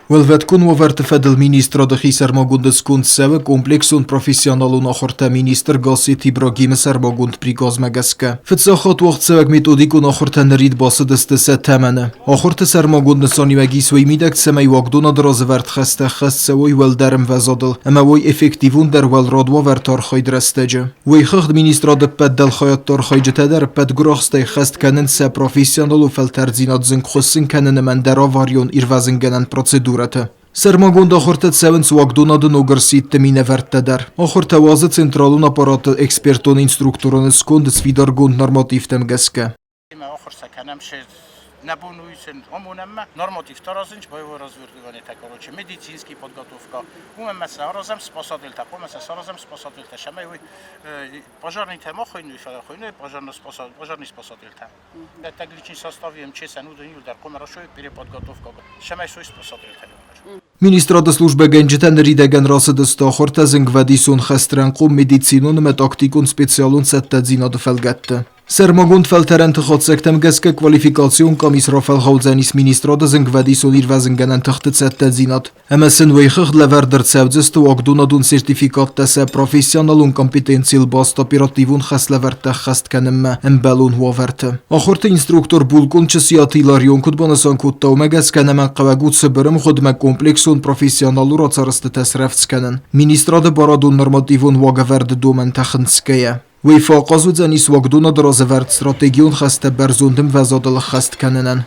Уӕлвӕткон уавӕрты фӕдыл министрады хисӕрмагонд сконд цӕуы комплексон профессионалон ахуыртӕ министр Гассеты Ибрагимы сӕрмагонд приказмӕ гӕсгӕ. Фыццаг хатт уагъдцӕуӕг методикон ахуыртӕ нырид бацыдысты сӕ тӕмӕны. Ахуырты сӕрмагонд нысаниуӕг ис уый мидӕг, цӕмӕй уагдонады разӕвӕрд хӕстӕ ӕххӕст цӕуой уӕлдӕр ӕмвӕзадыл ӕмӕ уой эффективондӕр уӕлрад уавӕрты архайд рӕстӕджы. Уый хыгъд министрады ӕппӕт дӕлхайӕдты архайджытӕ дӕр ӕппӕт гуырахстӕй хӕст кӕнынц сӕ профессионалон фӕлтӕрддзинад зынгхуыссын кӕнын ӕмӕ ӕндӕр аварион ирвӕзынгӕнӕн процедурӕты. Сӕрмагонд ахуыртӕ цӕуынц уагдонады ног ӕрсидты минӕвӕрттӕ дӕр. Ахуыртӕ уадзы централон аппараты экспертон-инструкторон сконды сфидаргонд нормативтӕм гӕсгӕ. Ахуыр сӕ кӕнӕм се нӕ бон у сын амонӕммӕ нормативтӕ аразынч, боевой развертывание-тӕ, короче, медицинский подготовка. Уымӕн ма сӕ аразӕм спасательтӕ, хъуамӕ сӕ саразӕм спасательтӕ, цӕмӕй уый пожарныйтӕ ма хуыйной, фӕлӕ хуыйной пожарный спасательтӕ. Дӕттӕг личный составе МЧС-ӕн уыдон иуылдӕр хъуамӕ расой переподготовка, цӕмӕй суой спасательтӕ. Министрады службӕгӕнджытӕ ныридӕгӕн рацыдысты ахуыртӕ зынгвӕдисон хӕстрӕнхъом медицинон ӕмӕ тактикон специалон цӕттӕдзинады фӕлгӕтты. Сӕрмагонд фӕлтӕрӕнты хатдзӕгтӕм гӕсгӕ квалификацион къамис рафӕлгъаудзӕнис министрады зынгвӕдисон-ирвӕзынгӕнӕн тыхты цӕттӕдзинад ӕмӕ сын уый хыгъд лӕвӕрд ӕрцӕудзысты уагдонадон сертификаттӕ сӕ профессионалон компетенцийыл баст оперативон хӕслӕвӕрдтӕ ӕххӕст кӕнынмӕ ӕмбӕлон уавӕрты. Ахуырты инструктор булкъон Чысиаты Иларион куыд банысан кодта, уымӕ гӕсгӕ ӕнӕмӕнгхъӕуӕг у цыбыр ӕмгъуыдмӕ комплексон профессионалон рацарӕзтытӕ срӕвдз кӕнын, министрады барадон нормативон уагӕвӕрды домӕнтӕ хынцгӕйӕ. Уый фӕахъаз уыдзӕнис уагдонады разӕвӕрд стратегион хӕстӕ бӕрзонд ӕмвӕзадыл ӕххӕст кӕнынӕн.